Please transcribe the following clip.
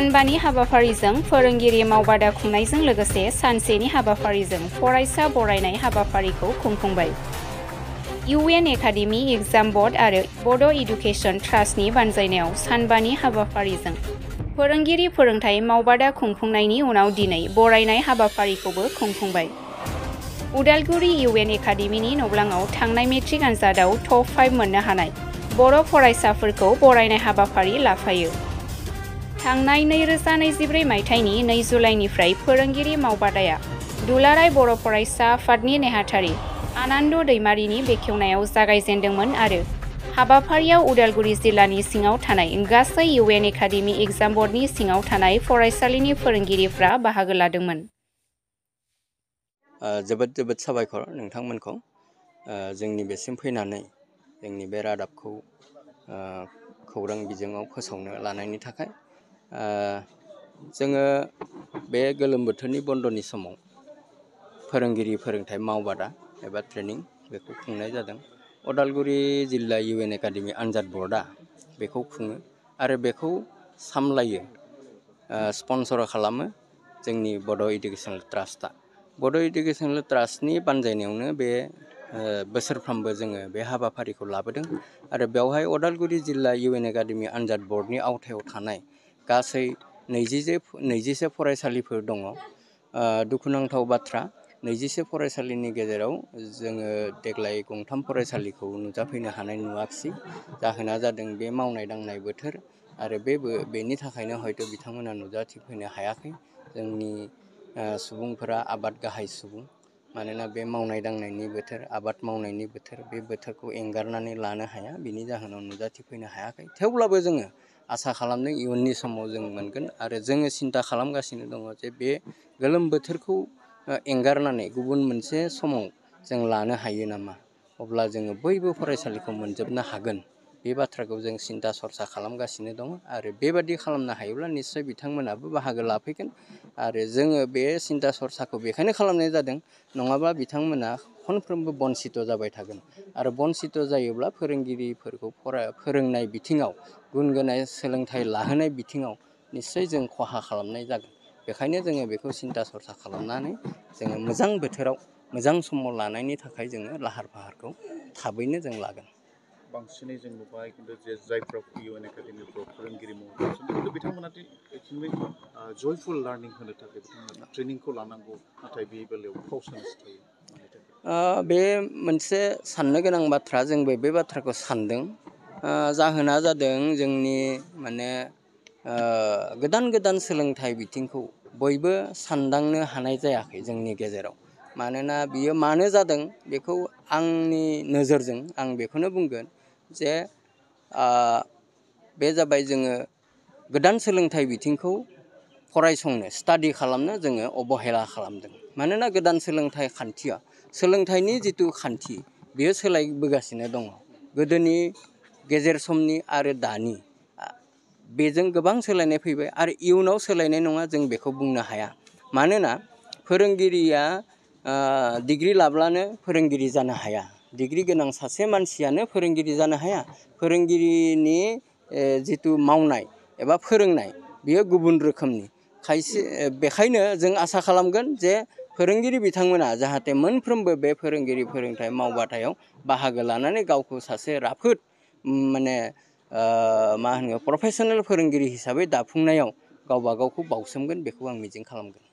सानबानि हाबाफारिजों फोरोंगिरि मावबादा खुंनायजों लोगोसे सानसेनि हाबाफारिजों फरायसा बरायनाय हाबाफारिखौ खुंफुंबाय। UN एकाडेमि एग्जाम बर्ड आरो बड' इडुकेसन ट्रास्टनि बानजायनायाव सानबानि हाबाफारिजों फोरोंगिरि फोरोंथाय मावबादा खुंफुंनायनि उनाव दिनै बरायनाय हाबाफारिखौबो खुंफुंबाय। उदालगुरि UN एकाडेमिनि न'ब्लाङाव थांनाय मेट्रिक आनजादाव टप 5 मोननो हानाय बर' फरायसाफोरखौ बरायनाय हाबाफारि लाफायो। थांनाय 2024 मायथाइनि 2 जुलाइनिफ्राय फोरोंगिरि मावबादाया दुलाराय बर' फरायसा आफादनि नेहाथारि आनन्द दैमारिनि बेखेवनायाव जागायजेन्दोंमोन आरो हाबाफारियाव उदालगुरि जिल्लानि सिङाव थानाय गासै UN एकाडेमि एग्जाम बर्डनि सिङाव थानाय फरायसालिनि फोरोंगिरिफ्रा बाहागो लादोंमोन। जोबोद साबायखर नोंथांमोनखौ जोंनि बेसिम फैनानै जोंनि बे रादाबखौ खौरां बिजोङाव फोसावनो लानायनि थाखाय जोङो बे गोलोम बोथोरनि बन्दनि समाव फोरोंगिरि फोरोंथाय मावबादा एबा ट्रेनिं बेखौ खुंनाय जादों। उदालगुरि जिल्ला UN एकाडेमि आनजाद बर्डआ बेखौ खुङो आरो बेखौ सामलायो स्पन्सर खालामो जोंनि बड' इडुकेसनेल ट्रास्टआ। बड' इडुकेसनेल ट्रास्टनि बानजायनायावनो बे बोसोरफ्रोमबो जोङो बे हाबाफारिखौ लाबोदों आरो बेवहाय उदालगुरि जिल्ला UN एकाडेमि आनजाद बर्डनि आवथायाव थानाय गासै 21 फरायसालिफोर दङ। दुखुनांथाव बाथ्रा 21 फरायसालिनि गेजेराव जोङो देग्लाय गंथाम फरायसालिखौ नुजाफैनो हानाय नुवाखिसै। जाहोना जादों बे मावनाय दांनाय बोथोर आरो बेनि थाखायनो हयथ' बिथांमोना नुजाथिफैनो हायाखै। जोंनि सुबुंफोरा आबाद गाहाय सुबुं, मानोना बे मावनाय दांनायनि बोथोर, आबाद मावनायनि बोथोर, बे बोथोरखौ एंगारनानै लानो हाया, बिनि जाहोनाव नुजाथिफैनो हायाखै। थेवब्लाबो जोङो आसा खालामदों इयुननि समाव जों मोनगोन आरो जोङो सिन्ता खालामगासिनो दङ जे बे गोलोम बोथोरखौ एंगारनानै गुबुन मोनसे समाव जों लानो हायो नामा, अब्ला जोङो बयबो फरायसालिखौ मोनजोबनो हागोन। बे बाथ्राखौ जों सिन्ता सरसा खालामगासिनो दङ आरो बेबादि खालामनो हायोब्ला निस्सय बिथांमोनाबो बाहागो लाफैगोन आरो जोङो बे सिन्ता सरसाखौ बेखायनो खालामनाय जादों, नङाबा बिथांमोना खनफ्रोमबो बन्सित जाबाय थागोन आरो बन्सित जायोब्ला फोरोंगिरिफोरखौ फोरोंनाय बिथिङाव, गुन गोनां सोलोंथाइ लाहोनाय बिथिङाव निस्सय जों खहा खालामनाय जागोन। बेखायनो जोङो बेखौ सिन्ता सरसा खालामनानै जोङो मोजां बोथोराव मोजां समाव लानायनि थाखाय जोङो लाहार फाहारखौ थाबैनो जों लागोन। बांसिनै जों नुबाय खिन्थु जे जायफ्रा UN एकाडेमिफ्राव फोरोंगिरि मावगासिनो खिन्थु बिथांमोना एक्चुवेलि जयफुल लार्निं होनो थाखाय बिथांमोना ट्रेनिंखौ लानांगौ, नाथाय बे बेलायाव काउसन्स थायो। बे मोनसे साननो गोनां बाथ्रा, जोंबो बे बाथ्राखौ सानदों। जाहोना जादों जोंनि गोदान सोलोंथाइ बिथिंखौ बयबो सानदांनो हानाय जायाखै जोंनि गेजेराव। मानोना बियो मानो जादों बेखौ आंनि नोजोरजों आं बेखौनो बुंगोन जे बे जाबाय जोङो गोदान सोलोंथाइ बिथिंखौ फरायसंनो, स्टाडि खालामनो जोङो अबहेला खालामदों। मानोना गोदान सोलोंथाइ खान्थिया, सोलोंथाइनि जिथु खान्थि बेयो सोलायबोगासिनो दङ। गोदोनि, गेजेर समनि आरो दानि बेजों गोबां सोलायनाय फैबाय आरो इयुनाव सोलायनाय नङा जों बेखौ बुंनो हाया। मानोना फोरोंगिरिया डिग्रि लाब्लानो फोरोंगिरि जानो हाया, डिग्रि गोनां सासे मानसियानो फोरोंगिरि जानो हाया। फोरोंगिरिनि जिथु मावनाय एबा फोरोंनाय बियो गुबुन रोखोमनि। बेखायनो जों आसा खालामगोन जे फोरोंगिरि बिथांमोना जाहाथे मोनफ्रोमबो बे फोरोंगिरि फोरोंथाय मावबादायाव बाहागो लानानै गावखौ सासे राफोद प्रफेसनेल फोरोंगिरि हिसाबै दाफुंनायाव गावबा गावखौ बाउसोमगोन, बेखौ आं मिजिं खालामगोन।